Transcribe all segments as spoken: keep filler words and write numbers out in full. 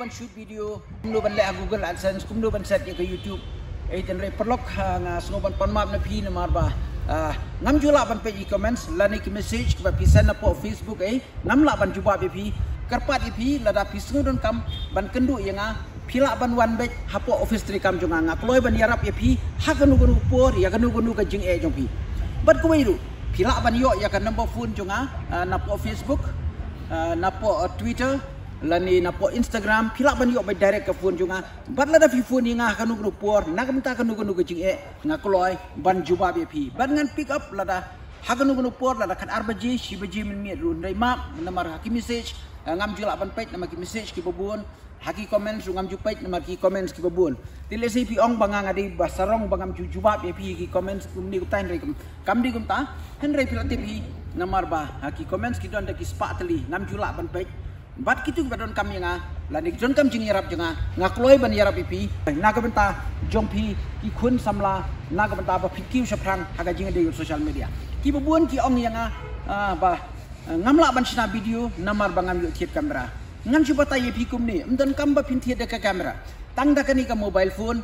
Shoot video, kumno ban leh ha Google AdSense, kumno ban set ïa ka YouTube. Ei, tynrai paralok, ha, nga sngew ban pan map na phi namar ba, ah, ngam ju lah ban peit ïa ki comments lane ki message kiba phi send hapoh Facebook, ei, ngam lah ban jubab ïa phi. Kyrpad ïa phi, lada phi sngew donkam ban kynduh ïa nga, phi lah ban wan beit hapoh office treikam jong nga, nga kloi ban ïarap ïa phi ha kano kano por ïa kano kano ka jingeh jong phi. Bad kawei ruh, phi lah ban ïoh ïa ka number phone jong nga, ah, napoh Facebook, ah, napoh, ah, Twitter, lane napoh Instagram, phi lah ban ïoh beit direct ka phone jong nga. Bad lada phi phone ïa nga ha kano kano por, na ka bynta kano kano ka jingeh, nga kloi ban jubab ïa phi. Bad ngan pick up lada ha kano kano por, lada khatar baje, shi baje mynmiet ruh, hynrei map namar ha ki message, eh, ngam ju lah ban peit namar ki message kiba bun. Ha ki comments ruh ngam ju peit namar ki comments kiba bun. Te lehse phi ong ba nga nga dei ba sarong ba ngam ju jubab ïa phi ki comments kumne kumta, hynrei kam, kam dei kumta. Hynrei phi la tip hi namar ba ha ki comments ki don da ki spah tylli, ngam ju lah ban peit. Bad kito kiba donkam ïa nga, lane ki donkam jingïarap jong nga, nga kloi ban ïarap ïa phi na ka bynta jong phi ki khun samla, na ka bynta ba phin kiew shaphrang ha ka jingïadei social media. Kiba bun ki ong ïa nga, ah, ba, ah, ngam lah ban shna video namar ba ngam ïoh thied camera. Ngan shu batai ïa phi kumne, ym donkam ba phin thied da ka camera. Tang da kane ka mobile phone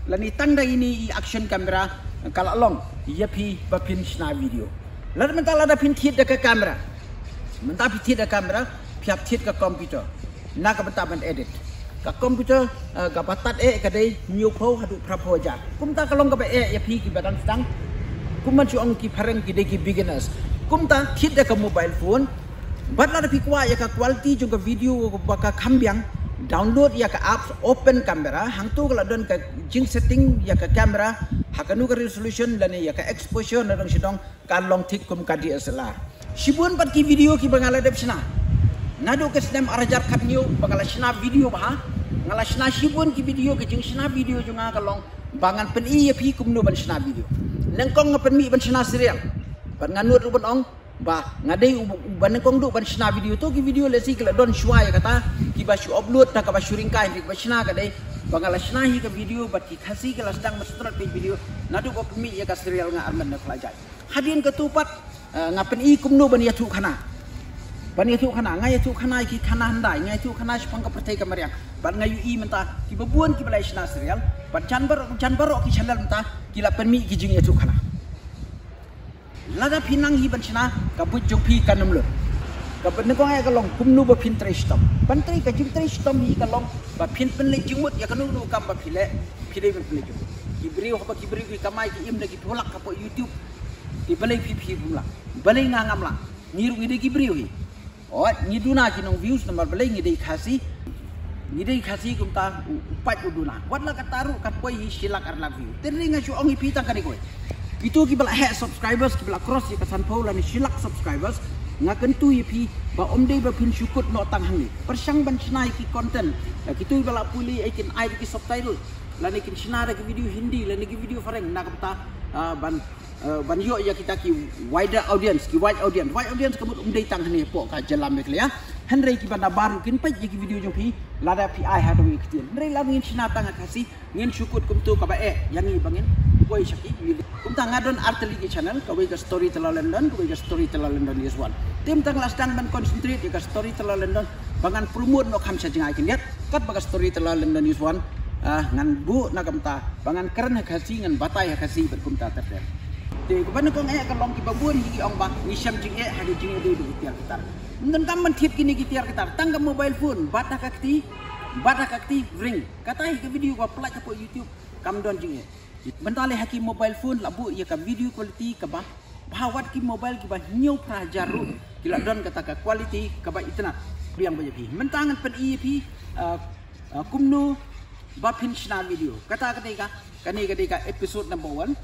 lane tang da ine i action camera ka la long ïa phi ba phin shna video. Lada mynta lada phin thied da ka camera, mynta phi thied da ka camera, phi hap thied ka computer na ka bynta ban edit. Ka computer, eh, kaba tad eh ka dei hynñiewphew haduh phraphew hajar. Kumta ka long kaba eh ïa phi kiba dang sdang. Kum ban shu ong ki phareng ki dei ki beginners. Kumta thied da ka mobile phone. Bad lada phi kwah ïa ka quality jong ka video ba ka kham biang, download ïa ka apps Open Camera, hangto ka la don ka jingsetting ïa ka camera, ha kano ka resolution lane ïa ka exposure na dong sha dong, kan long thik kum ka D S L R. Shibun pat ki video kiba nga la dep shna. Naduh ka snem ar hajar khathynñiew ba nga la shna video bha, nga la shna shibun ki video, ka jingshna video jong nga ka long ba ngan pyni ïa phi kumno ban shna video. Nyngkong nga pynmih ban shna serial. Bad nga nud ruh ban ong ba nga dei u, u ba nyngkong duh ban shna video. To ki video lehse ki la don shuwa ïa kata, kiba shu upload da kaba shu ryngkai, kiba shna ka dei ba nga la shna hi ka video bad ki Khasi ki la sdang ban subscribe page video naduh ba pynmih ïa ka serial Nga Armet na Khlajai. Hadien kato pat, eh, nga pyni kumno ban ïathuh khana. Ban ïathuh khana, nga ïathuh khana ïa ki khana hyndai, nga ïathuh khana shaphang ka pyrthei ka mariang. Bad nga ïohi mynta kiba bun kiba la shna serial, bad jan baroh, jan baroh ki channel mynta ki la pynmih ki jingïathuh khana. Lada phi nang hi ban shna, ka buit jong phi kan ym lut. Kaba nyngkong eh ka long kumno ba phin trei shitom. Ban trei, ka jingtrei shitom hi ka long ba phin pynleit jingmut ïa kano kano kam ba phi leh, phi dei ban pynleit jingmut. Ki briew haba ki briew ki kamai ki im da ki pulak hapoh YouTube. Te balei phi phi pulak? Balei nga ngam lah? Ngi ruh ngi dei ki briew hi. Oi, ngi duna ki nong views namar balei ngi dei Khasi. Ngi dei Khasi kumta u, u pait u duna. Wat la katta ruh kat poi hi shi lak ar lak view. Te nga shu ong ïa phi tang kane kawei. Kito kiba la heh subscribers, kiba la cross ïa ka sanphew lane shi lak subscribers, nga kyntu ïa phi ba ym dei ba phin shu kut noh tang hangne. Pyrshang ban shna ïa ki content. Ïa kito kiba la pule, eh, kin ai da ki subtitle lane kin shna da ki video Hindi lane ki video phareng na ka bynta, ah, ban, eh, ban ïoh ïa kita ki wider audience, ki wide audience. Wide audience ka mut ym dei tang hangne hapoh ka jylla Meghalaya. Hynrei kiba na baroh kin peit ïa ki video jong phi, lada phi ai ha kawei ka ktien. Hynrei lada ngin shna tang ha Khasi, ngin shu kut kumto kaba eh ïa ngi ba ngin poi sha ki million. Kumta nga don ar tylli ki channel, kawei ka Storyteller London, kawei ka Storyteller London News One. Te mynta nga la sdang ban concentrate ïa ka Storyteller London ba ngan promote noh kham sha jngai khyndiat. Katba ka Storyteller London News One, ah, ngan buh na ka bynta ba ngan kren ha Khasi, ngan batai ha Khasi bad kumta ter ter. Te kaba nyngkong eh ka long kiba bun hi ki ong ba ngi shem jingeh ha ka jingïadei bad ki tiar ki tar. Ym donkam ban thied kine ki tiar ki tar, tang ka mobile phone, bat ha ka kti, bat ha ka kti, ring. Kata hi ka video ba pynlait hapoh YouTube, kam don jingeh. Mynta lei ha ki mobile phone la buh ïa ka video quality kaba bha, wat ki mobile kiba hynñiew phra hajar ruh ki la don kata ka quality kaba itynnad. Biang ba ïa phi. Mynta ngan pyni ïa phi, ah, ah, kumno ba phin shna video. Kata ka dei ka, kane ka dei ka episode number one.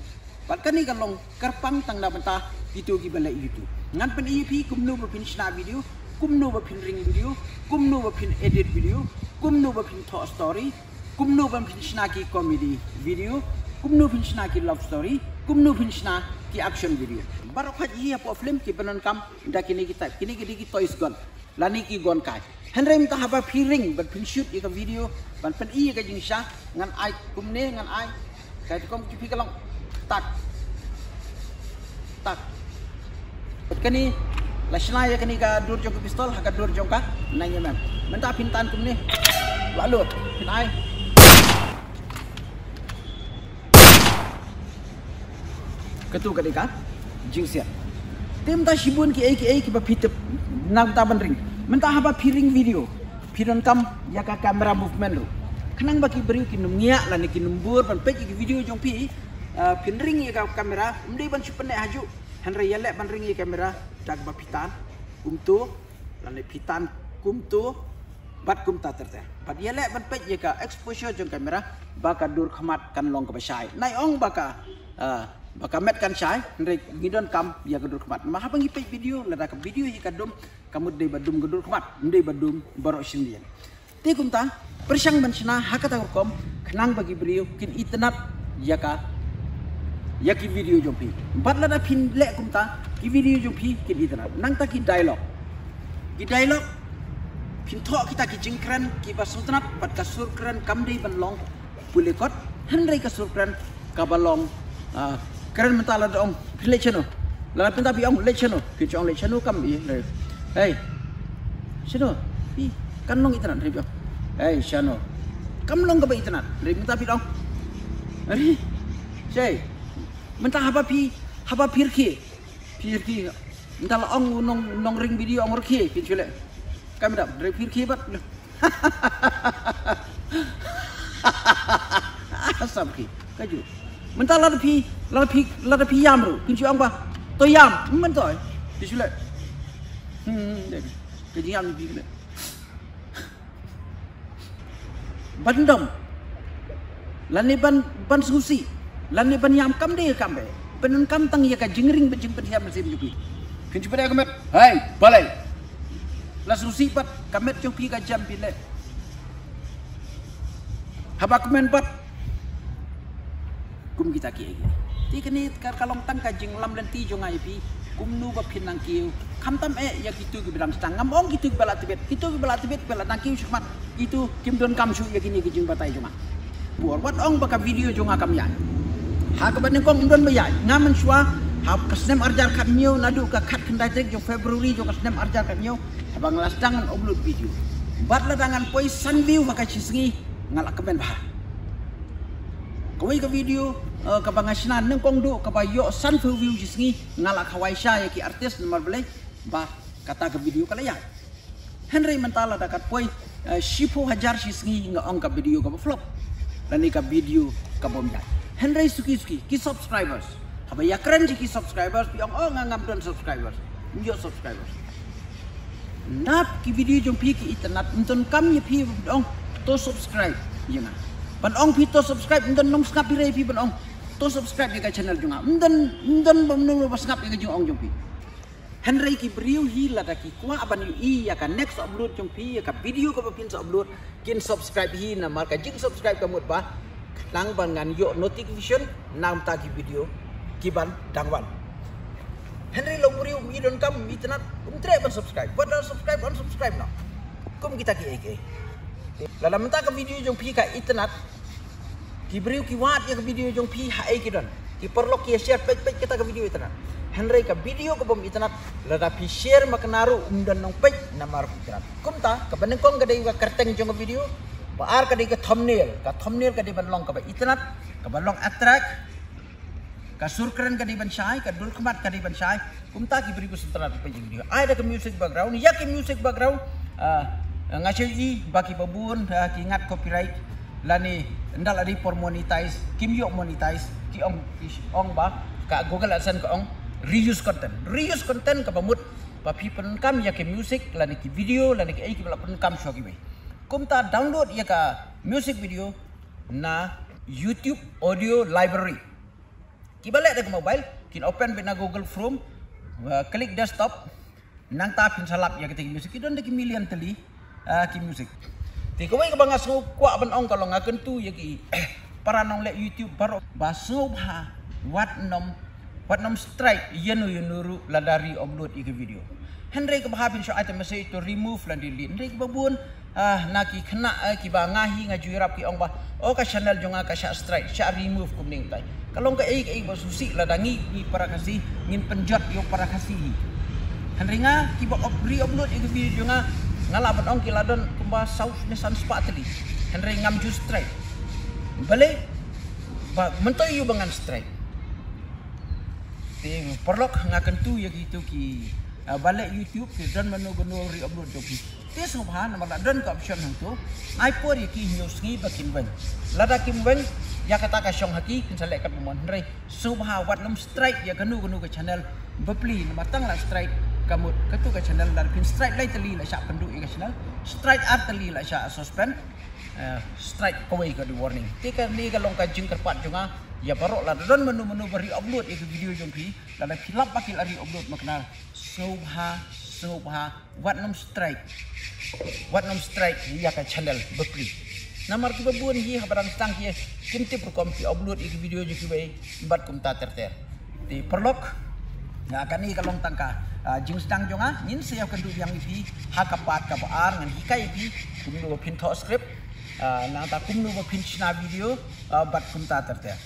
Bad kane ka long kyrpang tang na bynta kito kiba leh YouTube. Ngan pyni ïa phi kumno ba phin shna video, kumno ba phin ring video, kumno ba phin edit video, kumno ba phin thoh story, kumno ba phin shna ki comedy video, kumno phin shna ki love story, kumno phin shna ki action video. Baroh khoit hi hapoh film kiba donkam da kine ki type, kine ki dei ki toys gun lane ki gun kai. Hynrei mynta haba phi ring ban phin shoot ïa ka video, ban pyni ïa ka jingshisha, ngan ai kumne, ngan ai. Ka rukom ki phi ka long tak, tak. Kane La shna ïa kane ka dur jong ka pistol ha ka dur jong ka nine mm. Mynta phin tan kumne. La lut, phin ai. Katu ka dei ka jingsiat. Te mynta shibun kiei kiei kiba phi tip na ka bynta ban ring. Mynta haba phi ring video, phi donkam ïa ka camera movement ruh. Khnang ba ki briew kin ym ngiah lane kin ym bor ban peit ïa ki video jong phi. Ah, phin ring ïa ka camera, ym dei ban shu pynneh hajuh. Hynrei ïaleh ban ring ïa ka camera da kaba phi tan kumto, lane phi tan kumto, bad kumta ter ter. Bad ïaleh ban peit ïa ka exposure jong ka camera ba ka dur khmat kan long kaba shai. Nai ong ba ka, ah, ba ka met kan shai, hynrei ngi donkam ïa ka dur khmat. Namar haba ngi peit video, lada ka video hi ka dum, ka mut dei ba dum ka dur khmat, ym dei ba dum baroh shiliang. Te kumta, pyrshang ban shna ha kata ka rukom, khnang ba ki briew kin itynnad ïa ka, ïa ki video jong phi. Bad lada phin leh kumta, ki video jong phi kin itynnad. Nangta ki dialogue. Ki dialogue, phin thoh kita ki jingkren kiba sngewtynnad, bad ka sur kren kam dei ban long pule kot, hynrei ka sur kren kaba long, ah, kren mynta lada ong phi leit shano. Lada mynta phi ong leit shano, phi ong leit shano kam i. Hei. Shano? Phi kan long itynnad, hynrei phi ong, hei, shano? Kam long kaba itynnad, hynrei mynta phi ong, hei, shei. Mynta haba phi, haba phi rkhie, phi rkhie. Mynta la ong u nong, nongring video ong rkhie, phin shu leh. Kam dap, hynrei phi rkhie bad. Asam ki, kaju. Mynta lada phi, lada phi, lada phi ïam ruh, phin shu ong ba, to ïam, mynta, eh. Phin shu leh. Hmm, dei. Ka jingïam phi leh. Ban dom. Lane ban, ban sngewsih. Lane ban ïam kam dei kam beh. Pyndonkam tang ïa ka jingring bad jingpynhiar mynsiem jong phi. Phin shu pyneh ka met. Hei, balei? La sngewsih bad ka met jong phi ka jam phi leh. Haba kmen bad kum kita kiei kiei. Te kane ka, ka long tang ka jinglam lynti jong nga ïa phi. Kumno ba phin nang kiew. Khamtam eh ïa kitu kiba dang sdang. Ngam ong kitu kiba la tbit. Kitu kiba la tbit, kiba la nang kiew shakhmat, kitu kim donkam shuh ïa kine ki jingbatai jong nga. Por wat ong ba ka video jong nga kam ïaid. Ha kaba nyngkong ym don ba ïaid. Nga mynshuwa ha ka snem arhajar khathynñiew naduh ka khatkhyndai tarik jong February jong ka snem arhajar khathynñiew, haba nga la sdang ngan upload video, bad lada ngan poi san view ha ka shisngi, nga la kmen bha. Kawei ka video, eh, kaba nga shna nyngkong duh kaba ïoh sanphew view shisngi, nga la khawai sha ïa ki artist namar balei ba kata ka video ka la ïaid. Hynrei mynta lada kat poi, eh, shiphew hajar shisngi nga ong ka video kaba flop. Lane ka video kaba ym ïaid. Hynrei suki suki ki subscribers. Haba ïakren sha ki subscribers, phi ong, oh, nga ngam don subscribers. Ym ïoh subscribers. Nap ki video jong phi ki itynnad, ym donkam ïa phi ban ong to subscribe ïa nga. Ban ong phi to subscribe, ym don nong sngap hi re phi ban ong to subscribe ïa ka channel jong nga. Ym don, ym don ba mano ba sngap ïa ka jingong jong phi. Hynrei ki briew hi lada ki kwah ban ïohi ïa ka next upload jong phi, ïa ka video kaba phin sa upload, kin subscribe hi namar ka jingsubscribe ka mut ba khnang ban ngan ïoh notification na bynta ki video kiban dang wan. Hynrei long briew ym donkam, ym itynnad, ym treh ban subscribe. Wat da subscribe, unsubscribe noh. Kum kita kiei kiei. Lada mynta ka video jong phi ka itynnad, ki briew ki wad ïa ka video jong phi, haei ki don? Ki paralok ki ïa share, peit, peit kata ka video itynnad. Hynrei ka video kaba ym itynnad, lada phi share ma kane ruh ym don nongpeit namar ym itynnad. Kumta kaba nyngkong ka dei ka kyrteng jong ka video. Ba ar ka dei ka thumbnail. Ka thumbnail ka dei ban long kaba itynnad, kaba long attract. Ka sur kren ka dei ban shai, ka dur khmat ka dei ban shai. Kumta ki briew ki sngewtynnad ban peit ïa ki video. Ai da ka music background, ïa ki music background, ah, nga sngewthuh ba kiba bun, ah, ki ngat copyright. Lane ynda la dei por monetize, kim ïoh monetize, ki ong, ki ong ba ka Google AdSense ka ong reuse content. Reuse content kaba mut ba phi pyndonkam ïa ki music lane ki video lane kiei kiba la pyndonkam shuwa kiwei. Kumta download ïa ka music video na YouTube Audio Library. Kiba leh da ka mobile kin open beit na Google Chrome, uh, click desktop, nangta phin sa lap ïa kita ki music, ki don da ki million tylli, uh, ki music. Te kawei kaba nga sngewkwah ban ong ka long, nga kyntu ïa ki para nongleh YouTube baroh ba sngewbha wat nym, wat nym strike ïano ïano ruh lada re-upload ïa ki video. Hynrei kaba hap phin shu ai ka message to remove lane delete. Hynrei kiba bun, ah, na ki khynnah, eh, kiba nga hi nga ju ïarap ki ong ba, oh, ka channel jong nga ka shah strike, shah remove kumne kumtai. Ka long kaei kaei ba sngewsih lada ngi, ngi para Khasi ngin pynjot ïa u para Khasi hi. Hynrei nga kiba re-upload ïa ki video jong nga, nga lah ban ong ki la don kumba saw ne san spah tylli. Hynrei ngam ju strike. Balei? Ba mynta ïa u ba ngan strike. Te paralok, nga kyntu ïa kito ki, ah, ba leh YouTube, ki don mano mano re-upload jong ki. Te sngewbha namar la don ka option hangto. Ai por ïa ki hynñiew sngi ba kin weng. Lada kim weng, ïa kata ka shong ha ki, kin sa leh katba mon. Hynrei sngewbha wat nym strike ïa kano kano ka channel bapli, namar tang la strike ka mut kato ka channel, lada phin strike lai tylli la shah pynduh ïa ka channel. Strike ar tylli la shah suspend. Eh, strike kawei ka dei warning. Te kane ka long ka jingkyrpad jong nga ïa baroh, lada don mano mano ba re-upload ïa ki video jong phi, lada phi lap ba ki la re-upload, makna sngewbha, sngewbha wat nym strike. Wat nym strike ïa ka channel bapli. Namar kiba bun hi haba dang sdang ki, kim tip rukom ki upload ïa ki video jong kiwei bad kumta ter ter. Te paralok, ïa kane ka long tang ka, ah, jingsdang jong nga. Ngin sa ïakynduh biang ïa phi ha ka part kaba ar, ngan hikai ïa phi kumno ba phin thoh script, ah, nangta kumno ba phin shna video, ah, bad kumta ter ter.